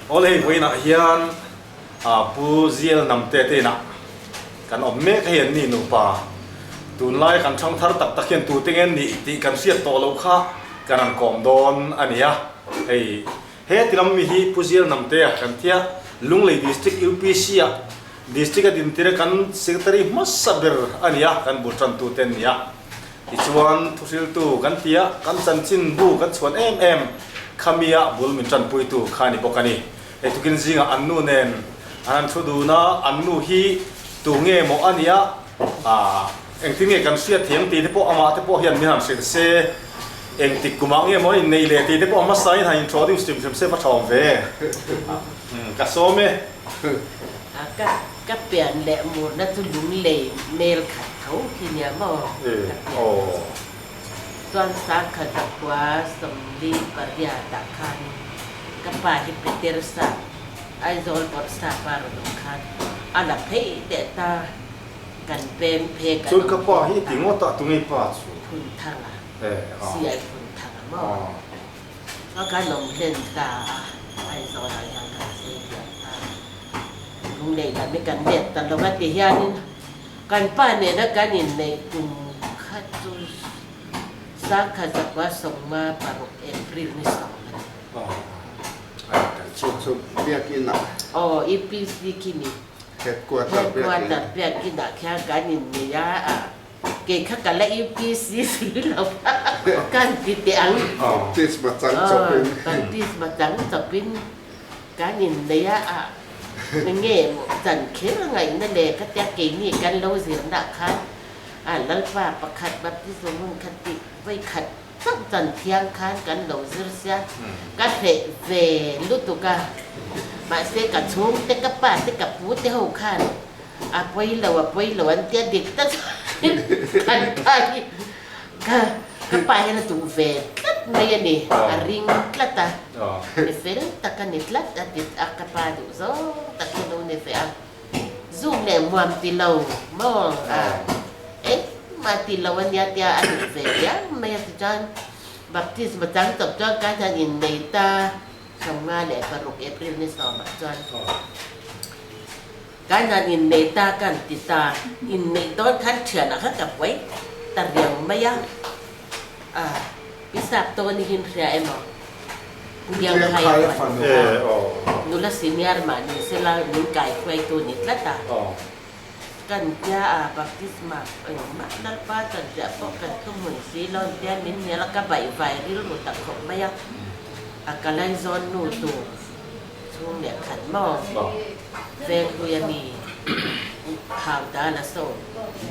Awle hei vawiinah hian Pu Zial Namte te inah kan awm mek hei an ni nupa. Tunlai kan thang thar tak tak hian tute nge an nih tih kan hriat tawh loh kha kan han kawm dawn a ni a. Hei he ti lam mi hi Pu Zial Namtea kan tia Lunglei District UPC ah District a dintir a kan Secretary hmasa ber a ni a, kan bul tantute an ni a. Tichuan thuhriltu kan ti a, kan chanchin bu kan chhuan em em khamia bul min tanpuitu kha a ni bawk a ni. Hei tukin zingah an nu nen an han thu dun a, an nu hi tu nge maw a nia, ah engtin nge kan hriat thiang tih te pawh amah te pawh hian min han hrilh se, engtik kumah nge maw a inneih leh tih te pawh a hmasain han introduce hrim hrim se va tha awm ve. Ka sawm e. Ka ka pian leh murna chu lunglei mel khat tho khi nia maw ka pian chu. Chuan sangkhat zakhua 48 ah khan ka pa hi Peter Sap, Aizawl bawrh Sap a rawn awm khan a la phei leh ta kan pem phe kan Chuan ka pa hi i ti ngawt a, tunge pa chu? Phunthanga, CI Phunthanga maw? A kan awm hlen ta a, Aizawl ah hian kan sei diam ta. Lunglei lam hi kan let ta lo a ti hianin kan pa nena kan inneih kum kha chu 1966 April ni 10 a ni. Chu chu biakin ah. Aw UPC khi ni. Headquarter biakin ah khian kan innei a. Kei kha ka la UPC si lo va, kan ti teh ang. Baptisma chang chawpin. Baptisma chang chawpin kan innei a, a nge maw chan kher ngaihna le ka tia keini kan lo zirna khan a Lalpa pakhat baptisma hmun kha tih vawi khat chauh chan thiang khan kan lo zir sia, ka hreh ve lutuk a, mahse ka chhungte ka pa te ka pu te ho khan A pawi lo, a pawi lo an tia dik tak chuan kan pa hi ka ka pa hian a duh ve tlat mai a ni, a ring tlat a, mi fel tak a ni tlat a ti a, ka pa duh zawng tak hi a lo ni ve a, zuk leh muam ti lo maw a engmah ti lo a nia tia a duh ve viau mai a tichuan baptisma chang chawp chuan ka hian innei ta 56 April ni 10 ah chuan. Kan han inneih ta kan ti ta, inneih dawn khan thianah khan ka buai ta riau mai a, a i sap tawn i hin hria emaw Pu Liangkhaia fanu kha nula senior mah ni sela min kai hruaitu ni tlat a, kan tia a baptisma engmah Lalpa chuan ziah pawh kan thuhmun si lo an tia min hnial a ka baihvai rilru ta khawp mai a, a ka laizawn nu tur. Chhung leh khat maw? Veng hlui a mi hau dal a saw.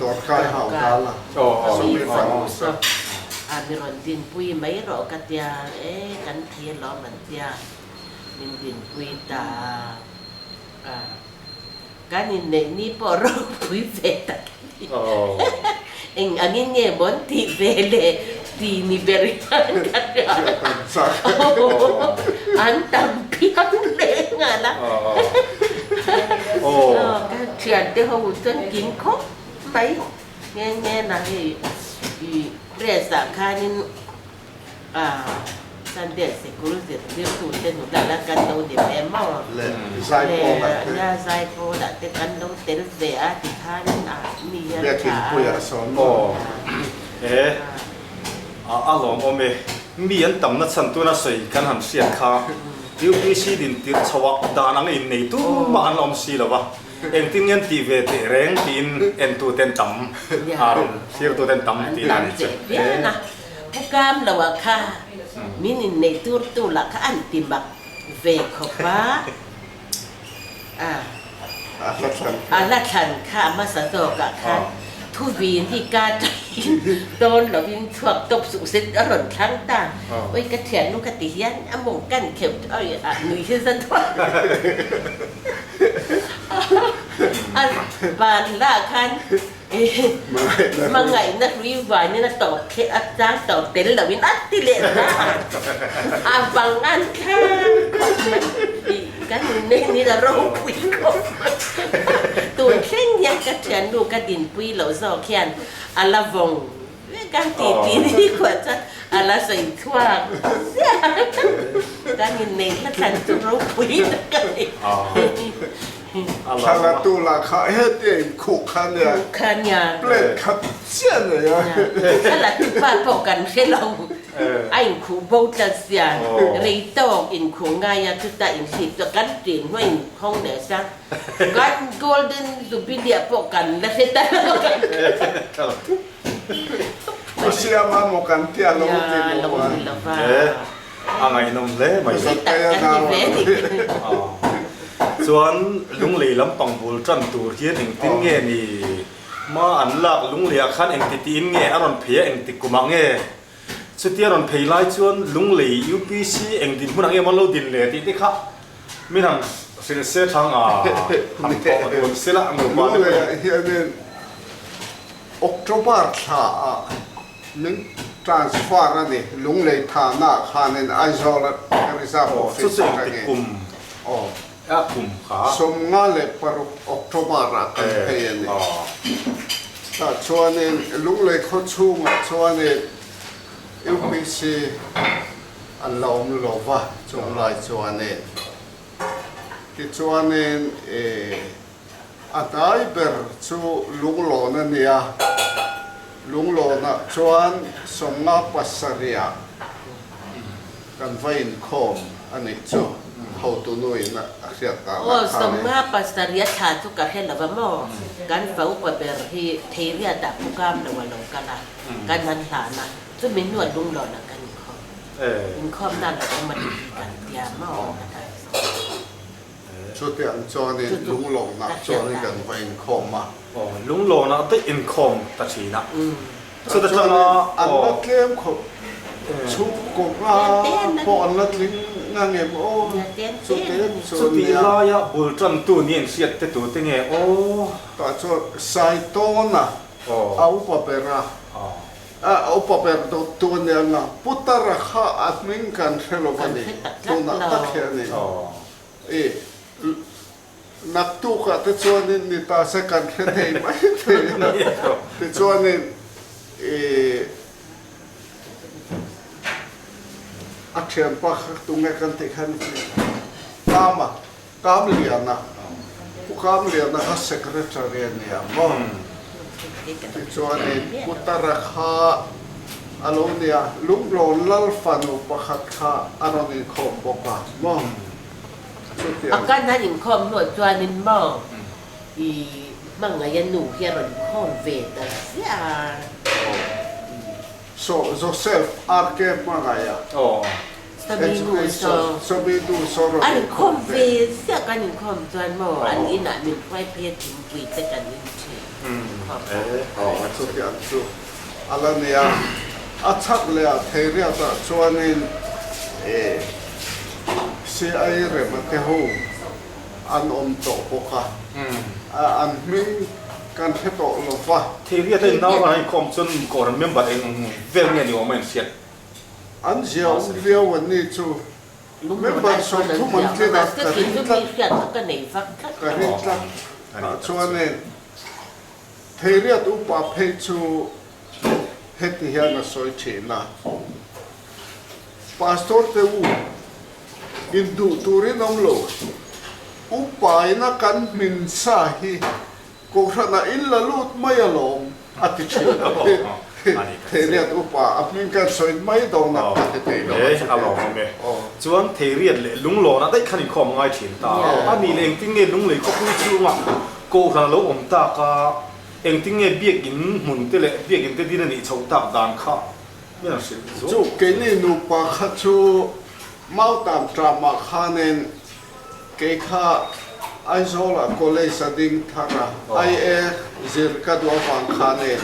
Dawrkai hau dal a saw mi fanu saw. A mi rawn dinpui mai rawh ka tia e kan thei alawm an tia min dinpui ta a kan inneih ni pawh ropui ve tak a ni. Eng angin nge maw an tih ve le ti ni ber hian ka hria. An tam phian hle nghal a. Ka thiante ho chuan king khawp mai nghe nghe na hei i press ah khanin Sunday sikul zirtirtu te nula la kan lo ni ve maw? Le Zaipawl ah te. Nia Zaipawl ah te kan lo tel ve a ti khan a mi hian tha a. Biakinpui ah sawn maw? Aw e a lawmawm e. Mi an tamna chhan tuna sawi kan han hriat kha UPC din tirh chho ah dan ang in nei tumah an la awm si lo va, engtin nge an tih ve teh reng tiin entu ten tam a rawn thlirtu ten tam tih na ni chu. Pu Kam lo ah kha min inneih tur tu lah kha an ti mak ve khawp a, a a hla thlan kha a hmasa zawk ah khan thuvin hi ka tain dawn lo in chhuak tawp suh se a rawn thlang ta, oi ka thiannu ka ti hian a mawng kan kheuh oi a nui hi za duah a ban lah khan Hmangaihna hlui vanin a tawp kher a chang tawp tel loin a ti leh ta a bang an thleng khawp mai tih kan innei niin a ropui khawp mai. Tun thleng hian ka thiannu ka dinpui loh zawk hian a la vawng vek a tih tih ni khuah chuan a la sawi chhuak ziah. Kan innei hla thlan chu ropui tak a ni. Thlalatu lah kha heti a inkhuh kha nia. Khuh kha nia. Plate khat chiah nei a. Thlalatu pa pawh kan hre lo. A inkhuh bo tlat sia. Rei tawk inkhuh ngai a chutah inhrik chu kan ṭin hnuai inkhawng leh sang. Kan Golden Jubilee ah pawh kan la hre ta lo. Pu Siama maw kan ti a lo ti lo a. A ngaihnawm hle mai. Chuan Lunglei lampang bul tan tur hian engtin nge ni ma an lak Lunglei ah khan engti tiin nge a rawn phei a engti kum ah nge chutia rawn phei lai chuan Lunglei UPC eng dinhmun ah nge maw an lo din leh tih te kha min han hrilh se thang a han thawh dun sela nupa te pawh. Lunglei ah hianin October thla ah Min transfer a ni, Lunglei thana ah khanin Aizawl a reserve office atangin 56 October ah kan phei a ni. Tah chuanin Lunglei khaw chhungah chuanin UPC an la awm lo va chung lai chuanin. Tichuanin A hnai ber chu Lunglawn a nia. Lunglawnah chuan 57 ah kan va inkhawm a nih chu hotunuin a hriat dan ah khan. 57 a thla chu ka hre lo va maw? Kan fa upa ber hi Theiriatah pu kam lo a lo kal a, kan han hlan a, chumi hnuah Lunglawnah kan inkhawm. Inkhawm nan lo awm a nih hi kan tia maw? Chutiang chuanin lunglawnah chuanin kan va inkhawm a. Aw, lunglawnah daih inkhawm ta thin a. Chuta tanga an la tlem khawp chhungkaw nga pawh an la tling ngang em aw. Chutiang chu a nia. Chutih laia bul tantu ni an hriat te tute nge aw? Tah chuan Saitawna a upa ber a. A upa ber dawttu a nia nga, Putara kha a hming kan hre lo va ni, tunah tak hi a ni. I naktukah te chuanin ni ta se kan hre thei mai thei a, tichuanin i a thianpa kha tunge kan tih khan Kama, Kamliana, Pu Kamliana kha Secretary a nia maw? Tichuanin Putara kha a lo nia, Lunglawn Lal fanu pakhat kha a rawn inkhawm bawk a maw? Chutiang. A kan han inkhawm hnuah chuanin maw i hmangaih a nu hi a rawn inkhawm ve ta ziah a. So Joseph RK hmangaih a. Education An inkhawm ve ziah kan inkhawm chuan maw an inah min hruai phei a thingpui te kan in thin inkhawm pah. Aw chutiang chu a la nia. A chhak leh ah Theiriat ah chuanin CI Rema te ho an awm tawh bawk a, an hming kan hre tawh lo va. Theiriat a in nau an inkhawm chuan Kohhran member eng vel nge ni awm a inhriat? An zia awm viau an ni chu. Member 30 an tlin a, ka ring tlat. Ka ring tlat. Tah chuanin Theiriat upa phei chu heti hian a sawi thin a, Pastor te u, induh turin awm lo, upaina kan hmin sa hi Kohhranah in la lut mai alawm, a ti thin. Theiriat upa a hming kan sawi mai dawn a, ka ti thei lo a chu A lawm awm e. Chuan Theiriat leh Lunglawnah daih khan inkhawm a ngai thin ta. A nih leh engtin nge Lunglei khawpui chhungah Kohhran a lo awm tak a, engtin nge Biakin hmun te leh Biakin te din a nih chhoh tak dan kha min han hrilh zual. Chu keini nupa kha chu Mautam Tramah khanin Kei kha Aizawlah college a ding thar a, IA zir ka duh avang khanin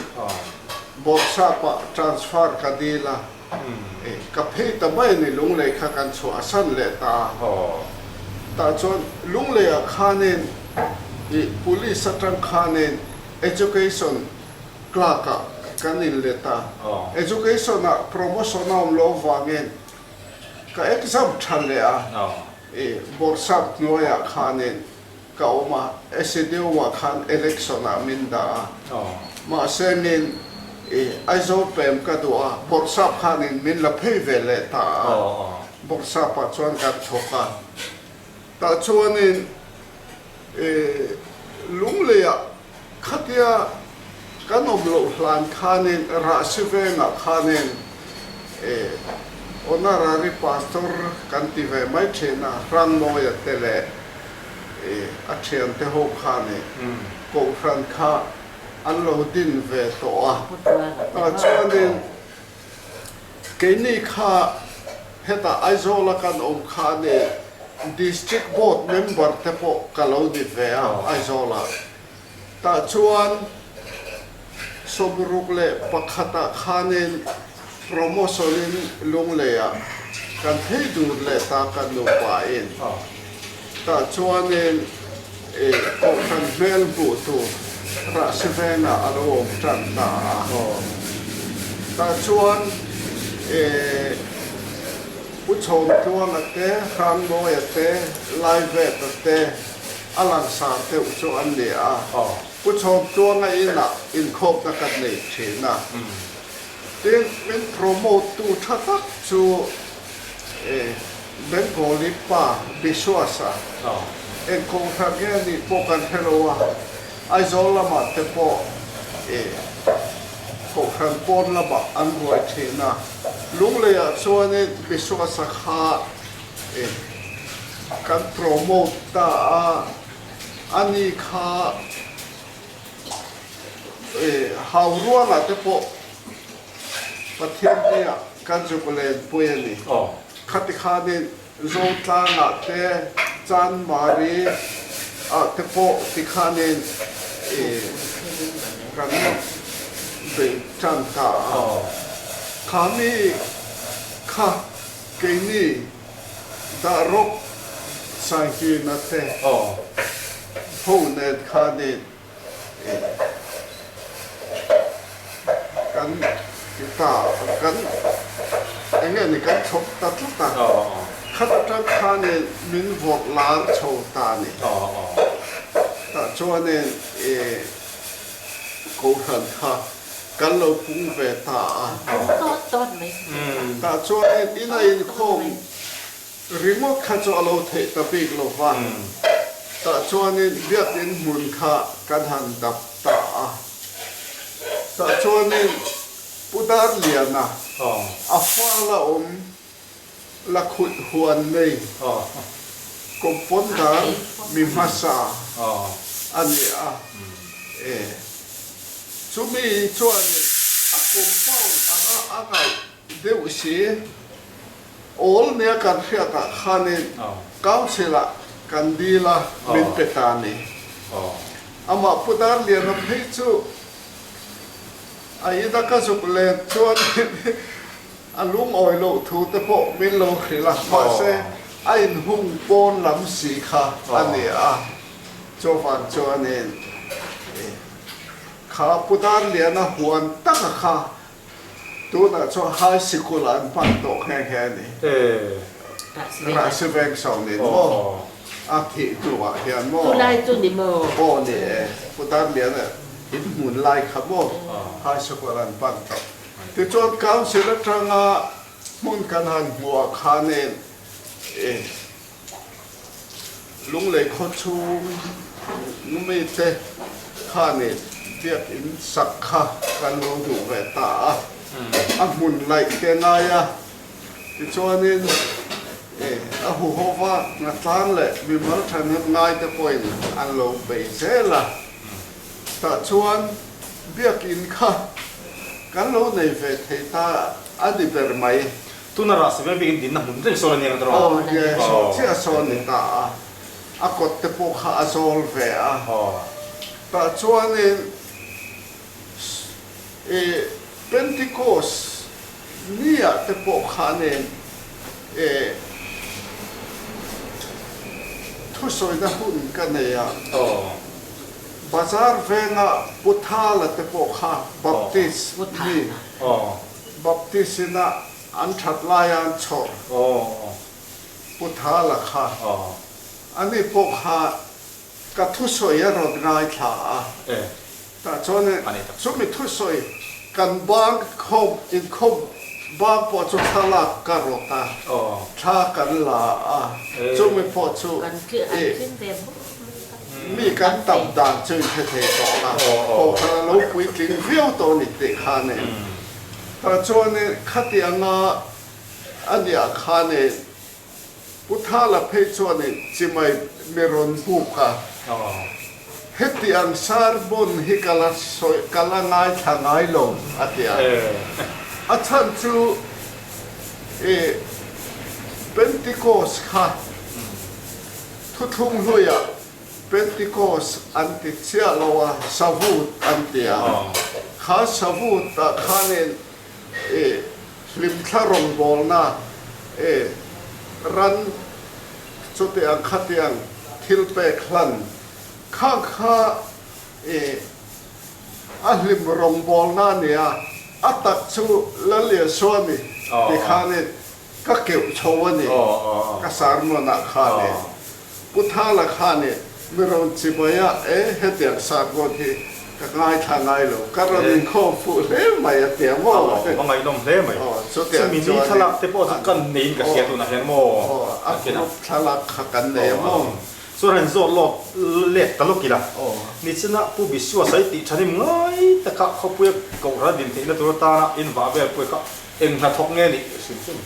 Bawrhsapah transfer ka dil a, ka phei ta mai a ni, Lunglei kha kan chhuah a san leh ta a. Tah chuan Lungleiah khanin i police atang khanin education clerk ah kan inlet a, education ah promotion a awm lo avangin Ka exam tha leh a, i Bawrhsap hnuaiah khanin ka awm a, SDO ah khan election ah min dah a, mahse nin i Aizawl pem ka duh a, Bawrhsap khanin min la phei ve leh ta a, Bawrhsapah chuan kan thawk a, tah chuanin Lungleiah khatia kan awm loh hlan khanin Rahsi vengah khanin Honorary Pastor kan ti ve mai thin a, Hrangmawia te leh a thiante ho khanin Kohhran kha an lo din ve tawh a, tah chuanin Keini kha hetah Aizawla kan awm kha a ni, District Board member te pawh ka lo ni ve a Aizawlah. Tah chuan 61 ah khanin promotion in Lungleiah kan phei dur leh ta kan nupa in. Tah chuanin Kohhran hmel hmuh tur Rahsi vengah a lo awm tan ta a. Tah chuan Pu Chhawmtluanga te, Hrangmawia te, Laiveta te a langsar deuh chu an ni a. Pu Chhawmtluanga inah inkhawmna kan nei thin a. Tin, min promote tu tha tak chu Bengali pa Biswas-a eng kohhran nge a nih pawh kan hre lo a, Aizawl lamah te pawh kohhran pawn lamah an ruai thin a, Lungleiah chuanin Biswas-a kha kan promote ta a, ani kha Hauruangah te pawh Pathian hnehah kan zuk lenpui a ni. Khati khanin Zotlangah te, Chanmari ah te pawh ti khanin kan bei tan ta a. Kha mi kha keini Dahrawk Saihina te ho nen khanin Kan ti ta kan eng nge ni kan chhawp ta tlat a, khat atang khanin min vawrh lar chho ta a ni. Tah chuanin i Kohhran kha kan lo pung ve ta a. Tah chuanin ina inkhawm Ringawt kha chu a lo theih ta bik lo va, tah chuanin biakin hmun kha kan han dap ta a. Tah chuanin Pu Darliana a fal a awm la khuih huan nei compounder mi hmasa a ni a. E, chumi chuanin a compound anga a ngaih deuh si. Awl nia kan hriatah khanin Council-ah kan dil a, min pe ta a ni. Amah Pu Darliana phei chu a ina ka zuk len chuan a lungawi loh thu te pawh min lo hrilh a, mahse a inhung pawn lam si kha a ni a, chuvang chuanin kha Pu Darliana huan taka kha Tunah chuan high sikul ah an hman tawh nghe nghe a ni. Rahsi veng sawn in maw a thih hnu ah hian maw. Chulai chu ni maw? Aw ni e, Pu Darliana in hmun lai kha maw high sikul an hman tawh. Tichuan council atanga hmun kan han hmuh ah khanin i Lunglei khawchhung mite khanin biakinn sak kha kan lo duh ve ta a, a hmun laih te ngai a, tichuanin a huhova hnatlang leh mimal thahnem ngai te pawhin an lo bei zel a, tah chuan biakinn kha kan lo nei ve thei ta a ni ber mai. Tuna rah si veng bikin dinna hmun reng sawn a ni ang tawh. Aw nge sawn chiah sawn ni ta a, a kawt te pawh kha a zawl ve a. Tah chuanin i Pentecost ni ah te pawh khanin i thusawina hun ka nei a. Bazar venga Pu Thala te pawh kha Baptist mi. Baptist ina an that laia an chhawr Pu Thala kha ani pawh kha ka thusawi a rawn ngaithla a, tah chuan chumi thusawi kan bang khawm inkhawm Bang pawh chu thlalak ka rawt a, thla kan la a, chumi pawh chu i mi kan tam dan chu in hre thei tawh la, kohhran a lo puitling viau tawh a ni tih kha nen. Tah chuanin khati anga a niah khanin Pu Thala phei chuanin chimai mi rawn buk a, heti ang sermon hi ka la sawi, ka la ngaithla ngai lo a ti a. A chhan chu i Pentecost kha thuthlung hluiah Pentecost an ti chiah lo a, Savut an ti a. Kha Savut ah khanin I hlimthla rawngbawlna i ran chutiang khatiang thil pek hlan kha kha i a hlim rawngbawlna a nia, a tak chu Laliasua ni ti khanin ka keuh chho a ni, ka sermon-ah khanin Pu Thala khanin mi rawn chibai a, e hetiang sermon hi ka ngaithla ngai lo, ka rawn inkhawm fuh hle mai a tia maw? A ngaihnawm hle mai. Chumi ni thlalak te pawh chu kan neiin ka hria tunah hian maw? Aw, a group thlalak kha kan nei a maw? Chuan han zawt lawk let ta lawk ila, nichina Pu Bisua sawi tih thanim ngai taka khawpuia kohhran din theihna tur atana invah vel pawh kha eng hnathawk nge nih hrim hrim?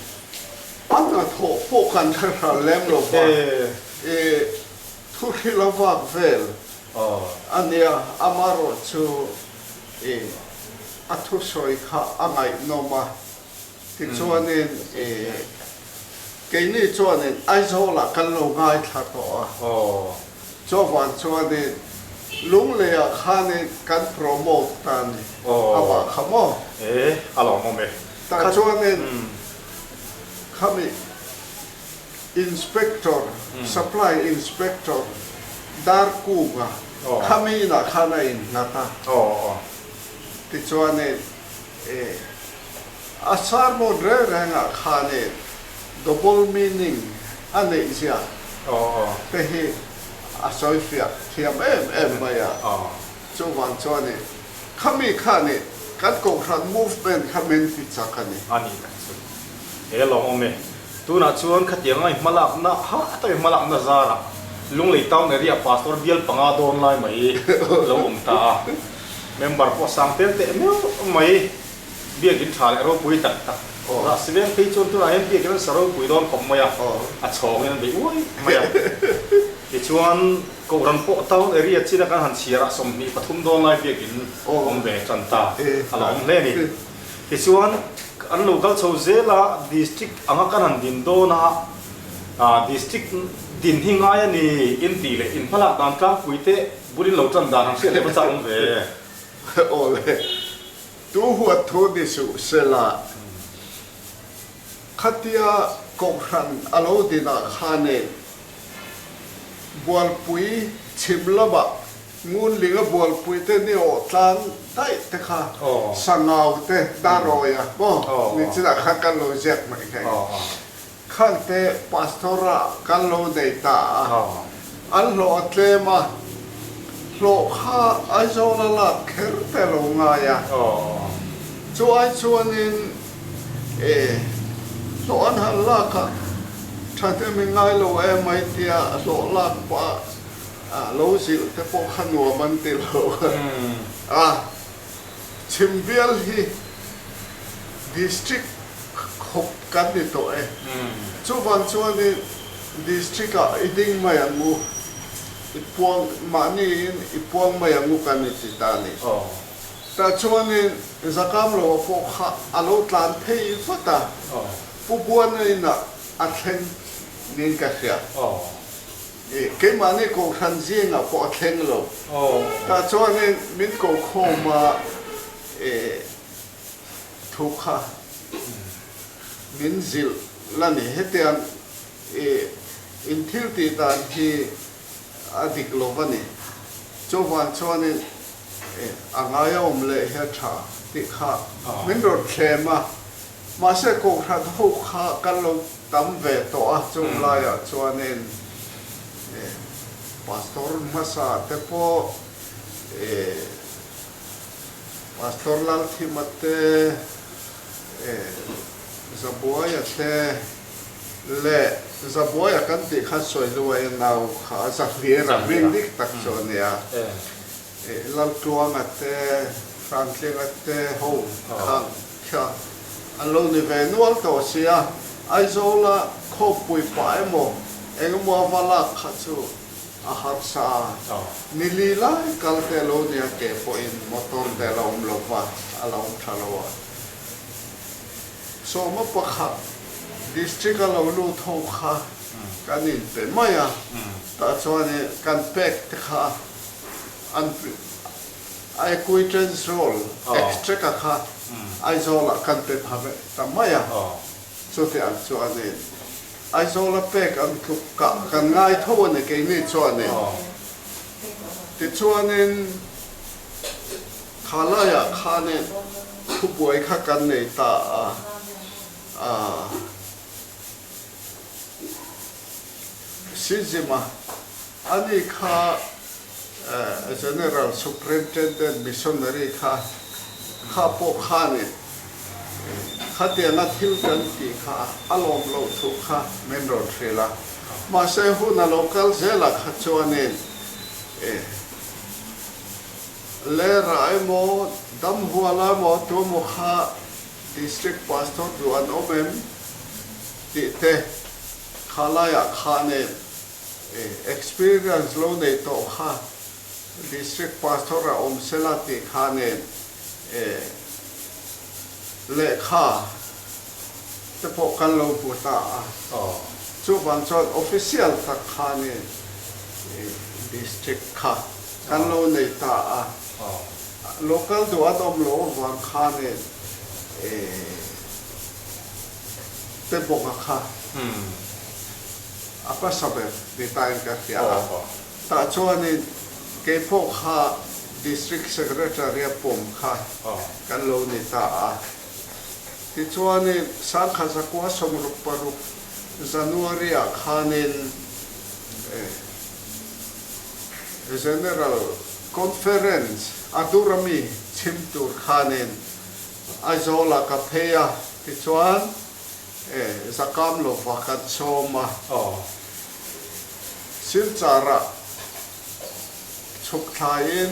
A hnathawh pawh kan hre hran lem lo va, i thu hrilh a vak vel a nia, amarawh chu i a thusawi kha a ngaihnawm a, tichuanin i keini chuanin Aizawlah kan lo ngaithla tawh a, chuvang chuanin Lungleiah khanin kan promote ta a ni, amah kha maw? E, a lawmawm e. Tah chuanin Khami Inspector, Supply Inspector Darkunga khami inah khan a innghat a. Tichuanin a sermon reng rengah khanin double meaning a neih zia te hi a sawifiah thiam em em mai a. Chuvang chuanin Khami khanin kan Kohhran movement kha min ti chak a ni. A ni tak chu. He lawng awm e. Tunah chuan khatiang a hmalakna ha tak i hmalakna zarah Lunglei Town Area Pastor bial panga dawn lai mai lo awm ta a. Member pawh sang tel teh meuh mai. Biakin tha leh ropui tak tak. Rah si veng phei chuan tunah hian biakin an sa ropui dawn khawp mai a, a chhawngin an bei uai mai a. Tichuan Kohhran pawh town area china kan han chhiar ah 23 dawn lai biakin awm ve tan ta a la awm hle a ni. Tichuan an lo kal chho zel a, district anga kan han din dawn a, district din hi ngai a ni in tih leh in hmalak dan tlangpui te bulin lo tan dan han hriat leh hmasa awm ve. Awle, tu huat thu ni suh sela, khatia Kohhran a lo dinah khanin Bualpui chhim lamah Ngunlinga Bualpui te ni awh tlang daih te kha Sangau te Darawia maw ni chinah khan kan lo ziak mai thei. Khan te Pastor ah kan lo nei ta a, an hlawh a tlem a, hlawh kha Aizawl a lak kher te lo ngai a, chu ai chuanin E, hlawh an han lak a, thahnem i ngai lo em mai tia hlawh lak pah a lo zilh te pawh kha nuam an ti lo a. Chhim bial hi district khawp kan ni tawh e. Chuvang chuanin district ah i ding mai ang u, i puang mahniin i puang mai ang u kan i ti ta a ni. Tah chuanin Zakamloa pawh kha a lo tlan phei vat a, Pu Buana inah a thleng niin ka hria. Keimahni Kohhran zingah pawh a thleng lo. Tah chuanin min ko khawm a, thu kha min zilh la ni. Hetiang in thil tih dan hi a dik lo va ni. Chuvang chuanin A ngai a awm leh hi a tha tih kha min rawn thlem a, mahse Kohhran ho kha kan lo tam ve tawh a, chung laiah chuanin Pastor hmasa te pawh Pastor Lalthima te. Zabuaia te leh Zabuaia kan tih kha Sawiluaia nau kha Zahlira hming dik tak chu a nia. Laltluanga te, Hrantlinga te ho kha kha an lo ni ve nual tawh sia, Aizawla khawpui pah emaw engemaw a va lak kha chu a harsa a, ni li lai kal te lo nia ke pawhin motor te a lo awm lo va, a lo awm tha lo a. Sawma pakhat district a lo lut ho kha kan inpe mai a, tah chuan kan pek te kha an Acquittance Roll extract a kha Aizawl-ah kan pe pha ve ta mai a, chuti ang chuanin Aizawl-a pek ang tluk kah kan ngai tho a ni keini chuanin. Tichuanin kha laiah khanin thubuai kha kan nei ta a, a. Sizima, ani kha General Superintendent Missionary kha kha pawh khanin khatianga thil kan tih kha a lawm loh thu kha min rawn hrilh a. Mahse hun a lo kal zelah kha chuanin Lera emaw Damhuala emaw tuemaw kha District Pastor duh an awm em tih te kha laiah khanin experience lo nei tawh kha District Pastor a awm sela tih khanin lehkha te pawh kan lo hmu ta a. Chuvang chuan official tak khanin District kha kan lo nei ta a. Local duh an awm loh avang khanin te bawka kha a hmasa ber ni tain ka hria a. Tah chuanin kei pawh kha District Secretary a pawm kha kan lo ni ta a. Tichuanin Sangkhat zakua 66 January-ah khanin General Conference a dur ami chhim tur khanin Aizawl-ah ka phei a, tichuan zakam lova kan sawm a. Silchar-ah chhuk thlaiin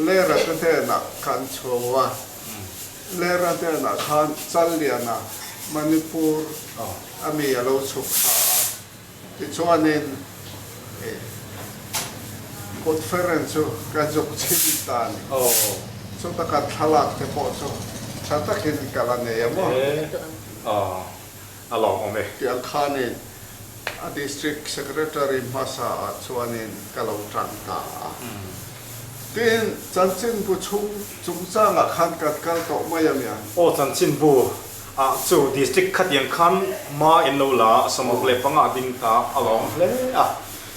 Lera te hnenah kan chho a, Lera hnenah khan Challiana, Manipur ami a lo chhuk thla a. Tichuanin conference chu ka zuk chhin ta a ni. Chuta kan thlalak te pawh chu tha takin ka la nei a maw? A lawmawm e. Tiang khanin a District Secretary hmasa ah chuanin ka lo tang ta a. Tin, chanchinbu chhung chungchangah khan kan kal tawh mai a nia. Aw chanchinbu Ah chu district khatiang khan hma in lo la 65 a ding ta a lawm hle a.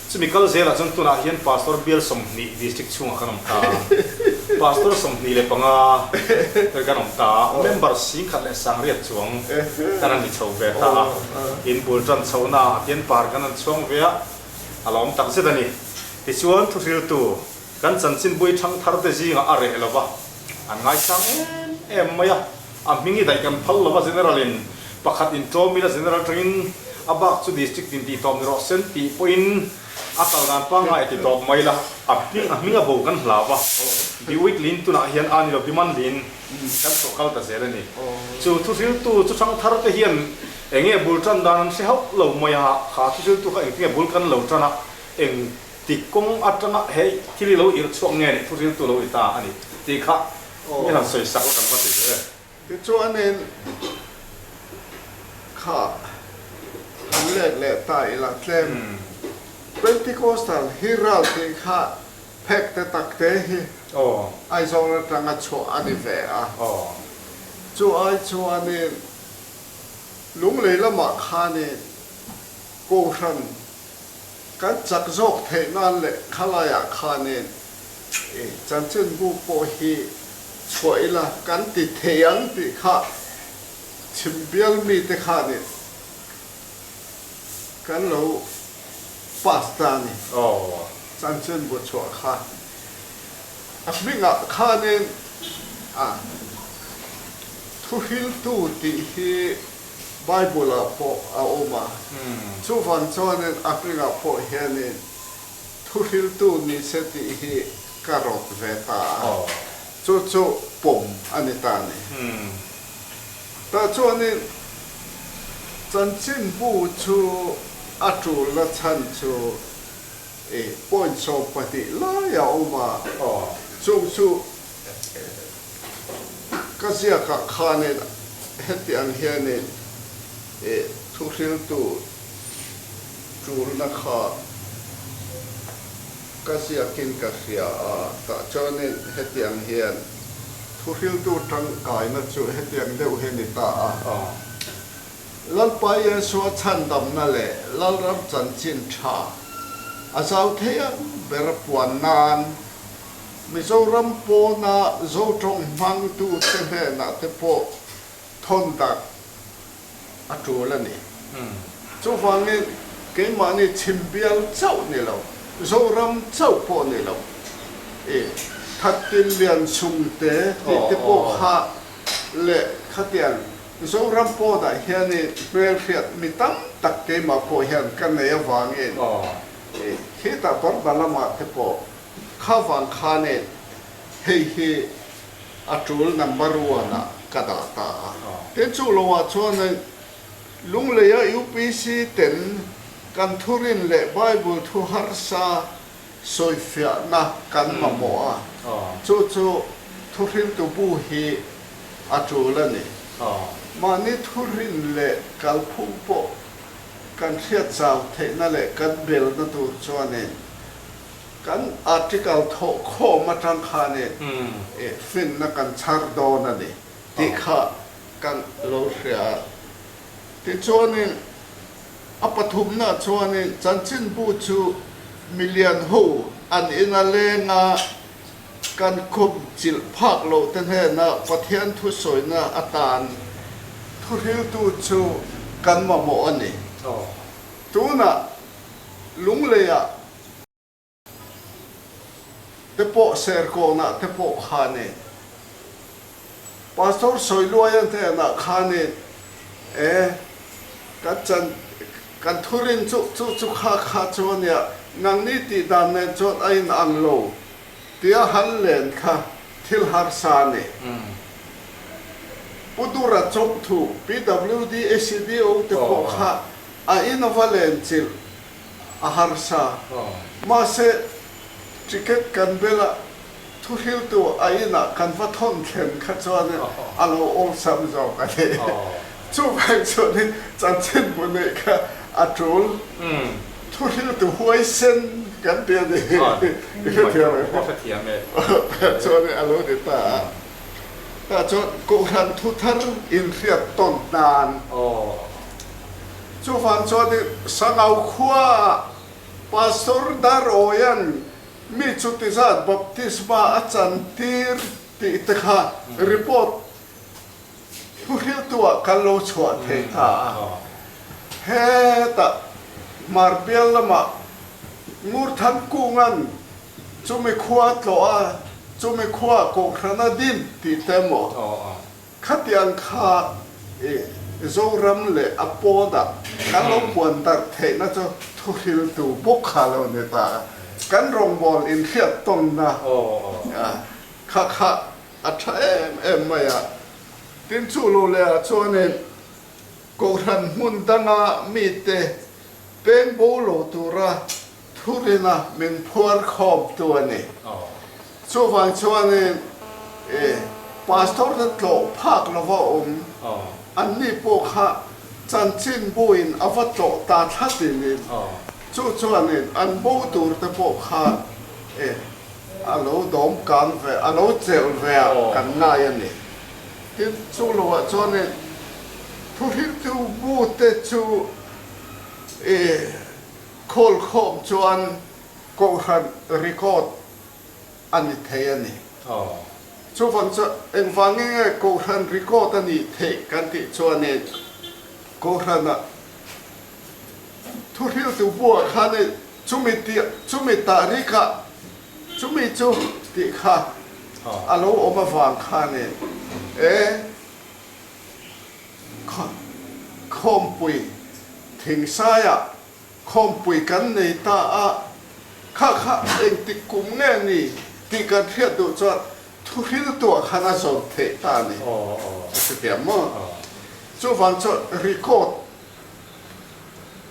Chumi kal zelah chuan tunah hian Pastor bial 20 district chhungah kan awm ta. Pastor 25 kan awm ta a, member 10,008 chuang kan han ni chho ve ta a. In bul tan chhohna ah tian par kan han chhuang ve a, a lawm takzet a ni. Tichuan thuhriltu kan chanchinbui thangthar te zingah a reh lova an ngaisang em em mai a. A hming i daih kan phal lova General in pakhat in tlawm ila General atangin a bak chu District in tih tawp ni rawh sen tih pawhin a kal dan pangngai a ti tawp mai la a hming a hming a bo kan hlau a Bi Weekly in tunah hian a ni lo Bi Monthly in kan chhuah kal ta zel a ni. Chu thuhriltu chu hrang thar te hian eng nge bul tan dan an hre hauh lo mai a kha thuhriltu kha engtin nge bul kan lo tan a eng ti kawng atanga hei thil hi lo irh chhuak nge nih thuhriltu lo ni ta a ni tih kha Mi han sawi sak la kan va ti ve. Tichuanin kha han let leh ta ila tlem Pentecostal Herald tih kha phek te tak te hi Aizawl atanga chhuah a ni ve a. Chu ai chuanin Lunglei lamah khanin Kohhran kan chak zawk theih nan leh khalaiah khanin I chanchinbu pawh hi chhuah ila kan ti thei ang tih kha chhim bial mite khanin kan lo pass ta a ni. Chanchinbu chhuah kha a hmingah khanin a. Thuhriltu tih hi Bible-ah pawh a awm a, chuvang chuanin a hmingah pawh hianin Thuhriltu ni se tih hi ka rawt ve ta a, chu chu pawm a ni ta a ni. Tah chuanin chanchinbu chu a tulna chhan chu i point 12 lai a awm a, chung chu ka ziakah khanin heti ang hianin i thuhriltu tulna kha ka ziakin ka hria a, tah chuanin heti ang hian thuhriltu tangkaina chu heti ang deuh hi a ni ta a. Lalpa Yeshua chhandamna leh Lalram chanchin tha a zau thei ang ber a puan nan Mizoram pawna Zotawng hmangtute hnenah te pawh thawn dak a tul a ni. Chuvangin keimahni chhimbial chauh ni lo, Zoram chauh pawh ni lo, i Thattin Lian Sungte tih te pawh kha leh khatiang Zoram pawnah hianin hmelhriat mi tam tak keimah pawh hian ka nei avangin khitah Burma lamah te pawh kha vang khanin hei hi a tul number one ah ka dah ta a. Tin chu loah chuan Lungleia UPC ten kan thurin leh Bible thu harsa sawifiahna kan mamawh a, chu chu thuhriltu bu hi a tul a ni. Mahni thurin leh kalphung pawh kan hriat zau theihna leh kan belna tur chuanin kan article thawh khawm atang khanin finna kan chhar dawn a ni tih kha kan lo hria a. Tichuanin a pathumna chuanin chanchinbu chu milian ho an ina leng a, kan khum chilh phak loh te hnena Pathian thusawina atan thuhriltu chu kan mamawh a ni. Tunah Lungleiah te pawh Serkawnah te pawh khanin Pastor Sawiluaia hnenah khanin e kan chan kan thurin chu chu chu kha kha chu a nia nangni tih dan nen chuan a in ang lo tia han len kha thil harsa a ni. Pu Dura Chawngthu PWD ACDO te pawh kha a in a va len chilh a harsa. Mahse ticket kan bela Thuhriltu a inah kan va thawn thlen kha chuan a lo awlsam zawk a ni. Chuvang chuanin chanchinbu neih kha a tul. Thuhriltu huaisen kan ti a ni. I hrethiam em? Ka hrethiam e. Chuanin a lo ni ta a. Tah chuan Kohhran thuthar inhriat tawn nan. Chuvang chuanin Sangau khuaah Pastor Darawian Mi chuti zat baptisma a chantir tih te kha report thuhriltu-ah kan lo chhuah thei ta a. Hetah Hmarbial lamah Ngurthankunga'n chumi khua tlawh a, chumi khuaah Kohhran a din tih te maw? Khatiang kha i Zoram leh a pawnah kan lo puan darh theihna chu thuhriltu bawk kha lo ni ta a, kan rawngbâwl inhriat tawnna kha kha a ṭha em em mai a. Tin, chu lo lehah chuanin Kohhran hmun danga mite peng bo lo tura Thurina min phuar khawmtu a ni. Chuvang chuanin i Pastor te tlawh phak lova awm anni pawh kha chanchinbuin a va tlawh ta thlatin chu chuanin an bo tur te pawh kha i a lo dawm kang ve, a lo chelh ve ah kan ngai a ni. Tin, chu loah chuanin thuhriltu bu te chu i Khawl khawm chuan Kohhran record a ni thei a ni. Chuvang chuan engvangin nge Kohhran record a nih theih kan tih chuanin Kohhranah thuhriltu buah khanin chumi tih chumi tahrikah chumi chu tih kha a lo awm avang khanin e. Khawmpui Thingsaia Khawmpui kan nei ta a, kha kha engtik kum nge ni tih kan hriat duh chuan thuhril tuah khan a zawn theih ta a ni. A si thiam maw? Chuvang chuan record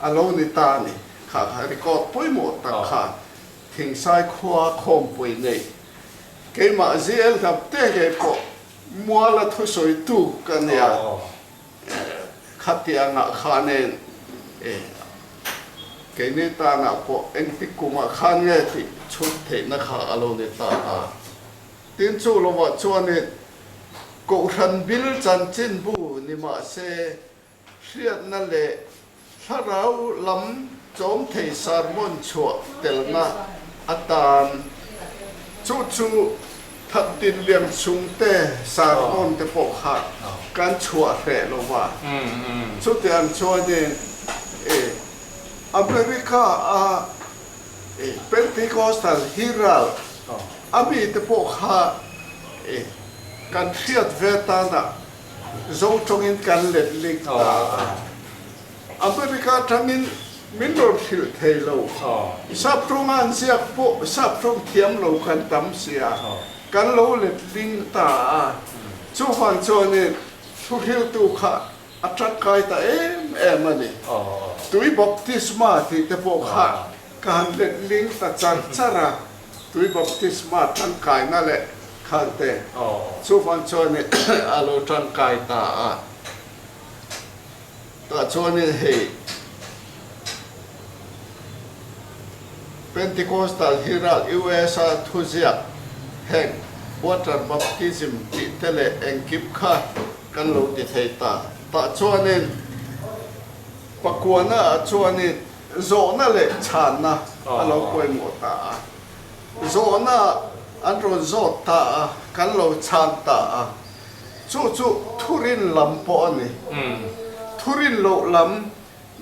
a lo ni ta a ni. Kha kha record pawimawh tak kha Thingsai khua khawmpui nei keimah ZL Hnamte ngei pawh muala thusawitu ka nia. Khatiangah khanin keini tanah pawh engtik kumah khan nge tih chhut theihna kha a lo ni ta a. Tin chu lovah chuanin Kohhran bil chanchinbu ni mah se hriatna leh Thlarau lam chawm thei sermon chhuah telna atan chu chu Thattin Lian chhungte sermon te pawh kha kan chhuah hreh lo va. Chutiang chuanin America a Pentecostal Herald a mite pawh kha kan hriat ve tanah Zo tawngin kan let lik ta a. America atangin min rawn hrilh thei lo. Sap tawnga an ziak pawh sap tawng thiam lo kan tam sia. Kan lo let ling ta a. Chuvang chuanin thuhriltu kha a tangkai ta em em a ni. Tui baptisma tih te pawh kha ka han let ling ta char char a. Tui baptisma tangkaina leh khan te chuvang chuanin a lo tangkai ta a. Tah chuanin hei Pentecostal Herald USA thuziak heng water baptism tih te leh engkim kha kan lo ti thei ta. Tah chuanin pakuana ah chuanin Zawhna leh chhanna a lo pawimawh ta a, zawhna an rawn zawt ta a, kan lo chhan ta a, chu chu thurin lam pawh a ni. Thurin loh lam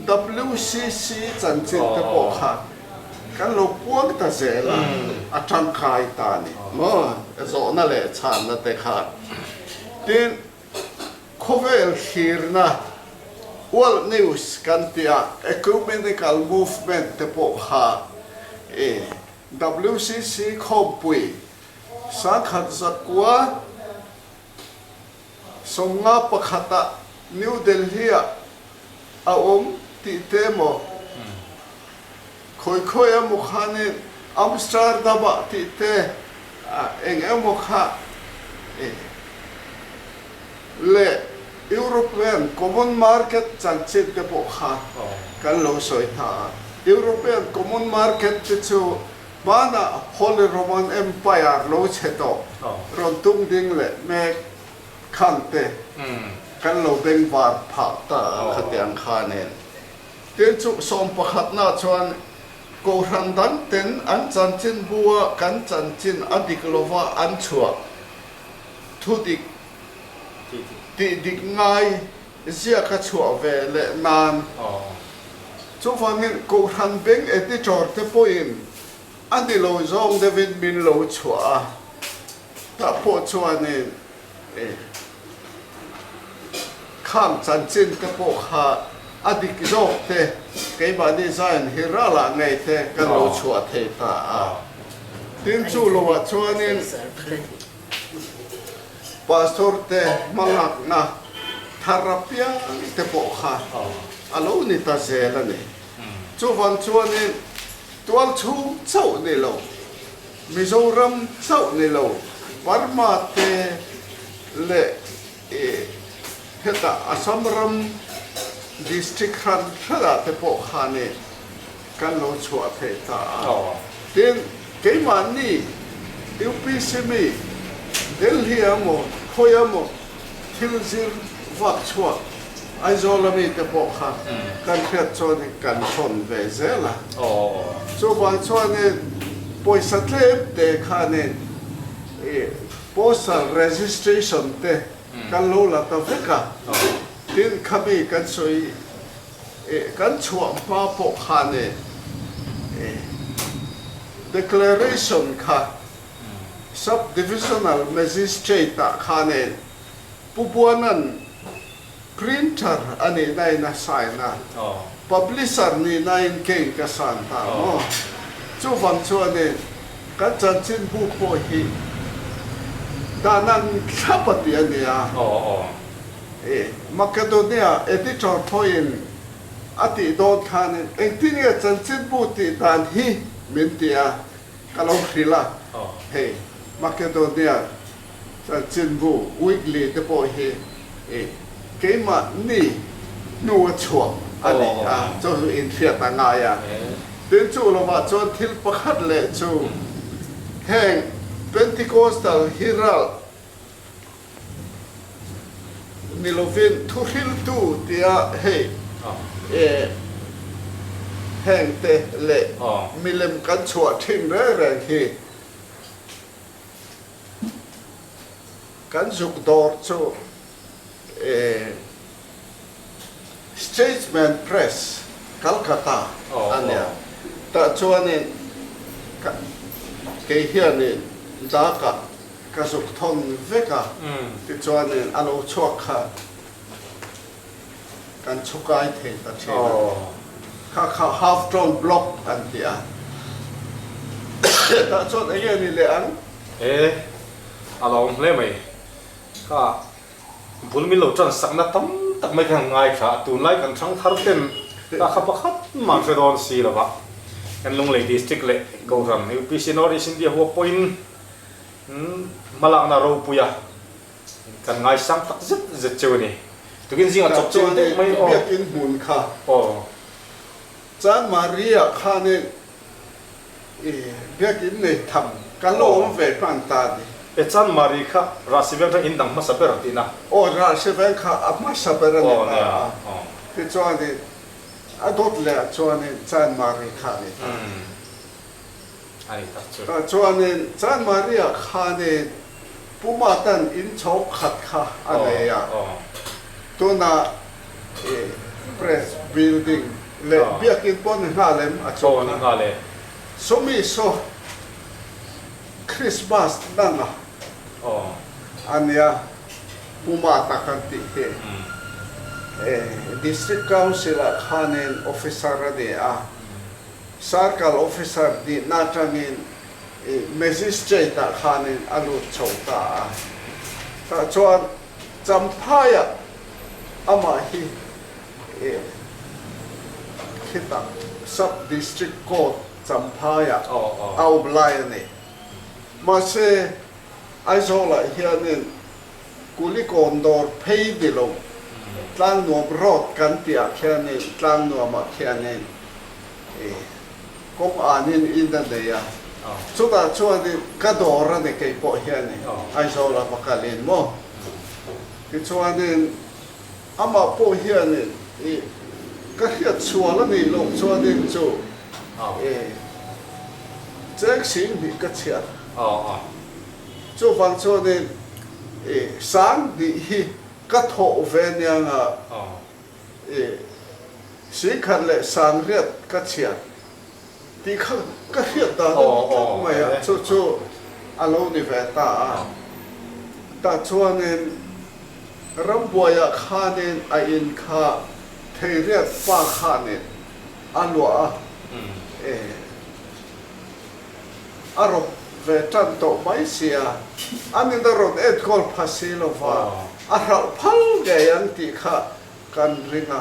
WCC chanchin te pawh kha kan lo puang ta zel a, a tangkai ta a ni maw, zawhna leh chhanna te kha. Tin, Khawvel thlirna, World News kan tih a, Ecumenical Movement te pawh kha i WCC khawmpui 1951 ah New Delhi ah a awm tih te emaw, khawi khawi emaw khanin Amsterdam ah tih te eng emaw kha i leh European Common Market chanchin te pawh kha kan lo sawi ta a. European Common Market te chu hmanah Holy Roman Empire lo chhe tawh rawn tung ding leh mek khan te kan lo bengvar phah ta a khatiang khanin. Tin chu sawmpakhatna chuan Kohhran dang ten an chanchin bua kan chanchin a dik lova an chhuah thu dik tih dik ngai ziak a chhuah ve leh nan. Chuvangin Kohhran Bank Editor te pawhin a ni lo zawng deuhin min lo chhuah a, tah pawh chuanin Khang chanchin te pawh kha a dik zawk te keimahni Zion hi ralah ngei te kan lo chhuah thei ta a. Tin chu loah chuanin Pastor te hmalakna thar apiang te pawh kha a lo ni ta zel a ni. Chuvang chuanin tualchhung chauh ni lo. Mizoram chauh ni lo, Burma te leh hetah Assam ram district hran hranah te pawh khanin kan lo chhuah thei ta a. Tin, keimahni UPC mi Delhi emaw khawi emaw thil zir vak chhuak Aizawl a mite pawh kha kan hriat chuanin kan thawn ve zel a. Chuvang chuanin pawisa tlem te khanin postal registration te kan lo la ta vek a. Tin, khami kan sawi kan chhuah hma pawh khanin declaration kha Sub-Divisional Magistrate ah khanin Pu Buanan. Printer a nihna in a sign a, publisher nihna in kei ka sign ta maw? Chuvang chuanin kan chanchinbu pawh hi dan ang thlap a ti a nia. Makedonia editor pawhin a tih dawn khanin engtin nge chanchinbu tih dan hi min ti a, ka lo hrilh a, hei Makedonia Chanchinbu weekly te pawh hi i keimahni hnu a chhuak a ni a, chu chu inhriat a ngai a. Tin, chu lovah chuan thil pakhat leh chu heng Pentecostal Herald ni lovin thuhriltu tia hei heng te leh milem kan chhuah thin reng reng hi Kan zuk dawr chu Statesman Press, Calcutta a nia. Tah chuanin kei hianin dakah ka zuk thawn vek a, tichuanin a lo chhuak kha kan chhukai thei ta thin a. Kha kha half tone block an ti a. Tah chuan eng nge ni leh ang? E, a lawm hle mai. Kha bul min lo tan sakna tam tak mai khan ngai tha a, tunlai kan thang thar ten kha kha pakhat mah hre dawn si lo va. Kan Lunglei District leh Kohhran UPC North East India huap pawhin hmalakna ropui a. Kan ngaisang tak zet zet cheu a ni. Tukin zingah chawp cheu deuh mai aw. Biakin hmun kha. Aw. Chuan Maria khanin i biakin nei tham kan lo awm ve hman ta a ni. E chuan Mari kha Rahsiveng kha in dang hmasa ber tihna. Aw Rahsiveng kha a hmasa ber a ni ta a. Tichuanin a dawt leh ah chuanin chuan Mari kha a ni ta. A ni tak chu. Tah chuanin Chan Maria khanin Pu Matan in chho khat kha a nei a, tunah i Press Building leh Biakin pawh ni nghal em a chu kha. Sawmi saw Christmas nanga a nia Pu Mata kan tih hi District Council ah khanin Officer a ni a. Circle Officer nihna atangin Magistrate ah khanin a lut chho ta a. Tah chuan Champhaiah amah hi khitah Sub District Court Champhaiah a awm lai a ni. Mahse Aizawlah hianin Kulikawn dawr phei ni lo, Tlangnuam Road kan tih ah khianin Tlangnuamah khianin kawng anin in a nei a, chutah chuanin ka dawr a ni kei pawh hianin Aizawl a va kalin maw? Tichuanin amah pawh hianin ka hriat sual a nih loh chuanin chu cheng sing hnih ka chhiat. Chuvang chuanin i sang hnih hi ka thawh ve nianga i singkhat leh sangriat ka chhiat tih kha ka hriat dan a ni tlat mai a, chu chu a lo ni ve ta a. Tah chuanin rambuaiah khanin a in kha theiriat pa khanin a luah a, e. A rawp ve tan tawh mai sia, a nin a rawn enkawl pha si lova, a hralh phal ngei ang tih kha kan ring a,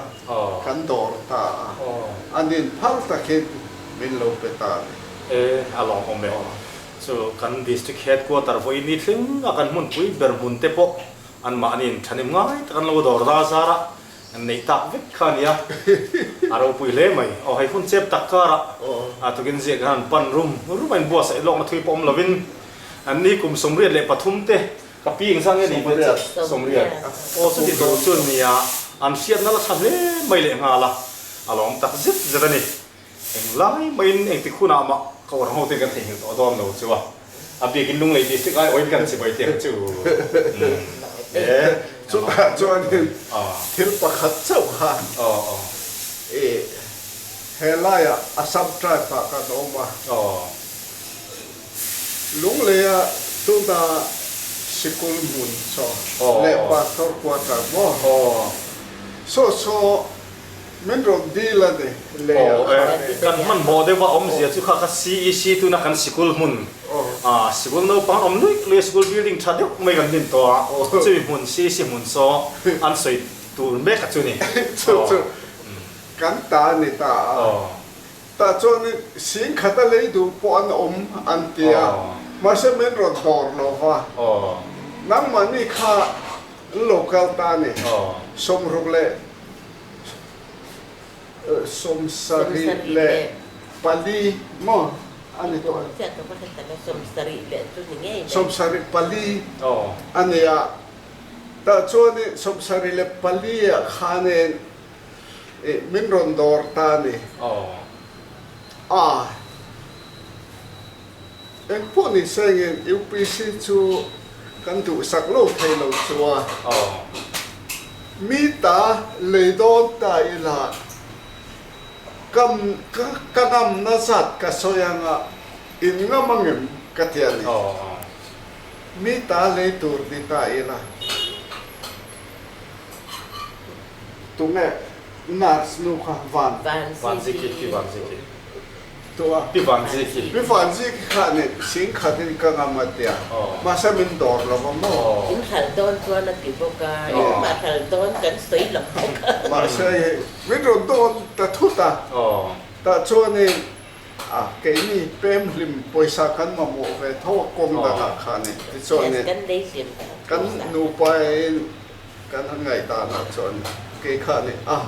kan dawr ta a, a nin phal takin min lo pe ta a ni. E, a lawmawm e. Chu kan District Headquarter vawiin ni thleng a kan hmunpui ber hmun te pawh anmahniin thanim ngai tak an lo dawr zar zar a, An neih tak vek kha a nia, a ropui hle mai. Aw hei hun chep tak karah a tukin ziak khan an pan rum rum a inbuatsaih lawkna thui pawh awm lovin an ni kum 83 te ka pi engzah nge ni ve chiah? Sawmriat. Aw chuti tur chu nia, an hriatna la tha hle mai leh nghal a, a lawm tak zet zet a ni. Englai maiin engtik hunah mah ka awrh ho te kan theihnghilh tawh dawn lo chu a, a biakin Lunglei District ai awin kan chibai te ang chu. E. Chutah chuanin thil pakhat chauh kha i he laiah Assam tribe ah kan awm a, Lungleia tuna sikul hmun saw leh Pastor quarter maw? Saw saw min rawn dil a ni lei ah Aw e, khan e. kan hmanhmawh deuh a awmzia chu kha kha CEC tuna kan sikul hmun ah sikul naupang awm luih luih a sikul building tha deuh mai kan din tawh a, chumi hmun CEC hmun saw an sawi tur mek a chu ni. Chu chu kan ta a ni ta a. Tah chuan sing khat a lei duh pawh an awm an ti a, mahse min rawn dawr lo va, nangmahni kha an lo kal ta a ni, 64 maw a ni tawh em? 74 a ni a, tah chuan 74 ah khanin Ih, min rawn dawr ta a ni. A, eng pawh ni sengin UPC chu kan duhsak lo thei lo chu a. Mi ta lei dawn ta ila kam ka ngamna zat ka sawi anga in ngam angem ka ti a ni. Mi ta lei tur ni ta ila. Tunge nurse nu kha van. Van Ziki Pi Van Ziki. Tua. Pi Van Ziki. Pi Van Ziki kha nih sing khat in ka ngam a tia. Mahse min dawr lo va maw. In hral dawn chuan a ti bawk a, in mah hral dawn kan sawi lo bawk a. Mahse hei min rawn dawn ta thut a. Tah chuanin a keini pem hlim pawisa kan mamawh ve tho a kawng dangah khanin tichuanin kan nupa in Kan han ngaihdanah chuan kei kha ni a,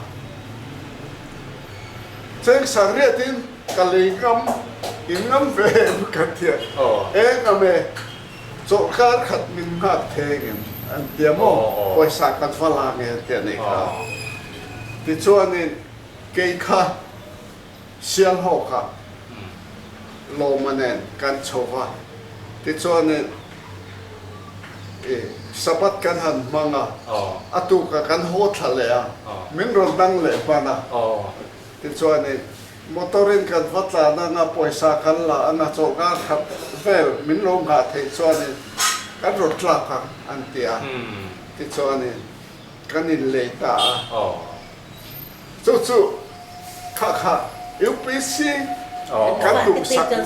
cheng sangriatin ka lei ngam, in ngam ve em ka tia, e ngam e, chawlhkar khat min nghak theng em an tia maw, pawisa kan va la nge an tia nei kha. Tichuanin kei kha Sialhawkah lawma nen kan chho va, tichuanin i Sabbath kan han hmang a, a tukah kan haw thla leh a, min rawn dang leh hman a, tichuanin motor-in kan va tlan anga pawisa kan la anga chawlhkar khat vel min lo nghah theih chuanin kan rawn tlak ang an ti a, tichuanin kan inlei ta a. Chu chu kha kha UPC kan duhsakna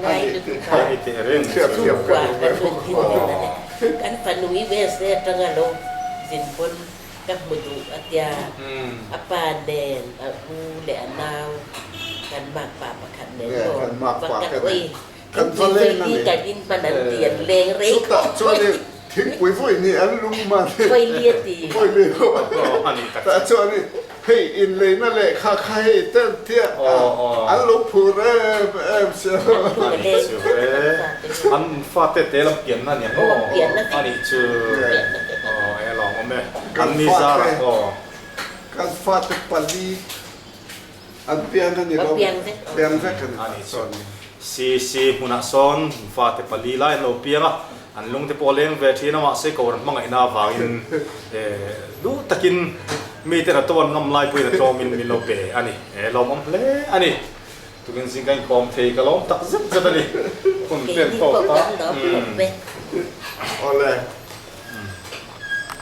a ni tih kha hriatthiam ka duh ve bawk a. Kan fanu USA atanga lo zin pawn ka hmu duh a tia, a pa nen, a u leh a nau kan makpa pakhat nen maw va ka hawi Kan va leng a ni. Kan in hman an ti an leng rei khawp mai. Chutah chuan in thingpui vawi ni an lum man i. Vawi li a ti. Vawi li tah chuan in hei in leina lehkha kha hei te an tia an lo phur em em sia. An phur leng chu e. An fate te lam pianna a ni ang aw. A nih chu. Aw e lawng awm e. An ni zar ah aw. Kan fate pali. An piang a ni lo. Piang vek a ni. A nih chuan CC hmunah sawn fate pali lai an lo piang a, an lungte pawh a leng ve thin a, mahse Kohhran hmangaihna avangin duh takin mite na to an ngam lai pawhin a tlawmin min lo pe a ni. E lawmawm hle a ni. Tukin zing ka inkawm thei ka lawm tak zet zet a ni. Hun pen tawk ta. Awle.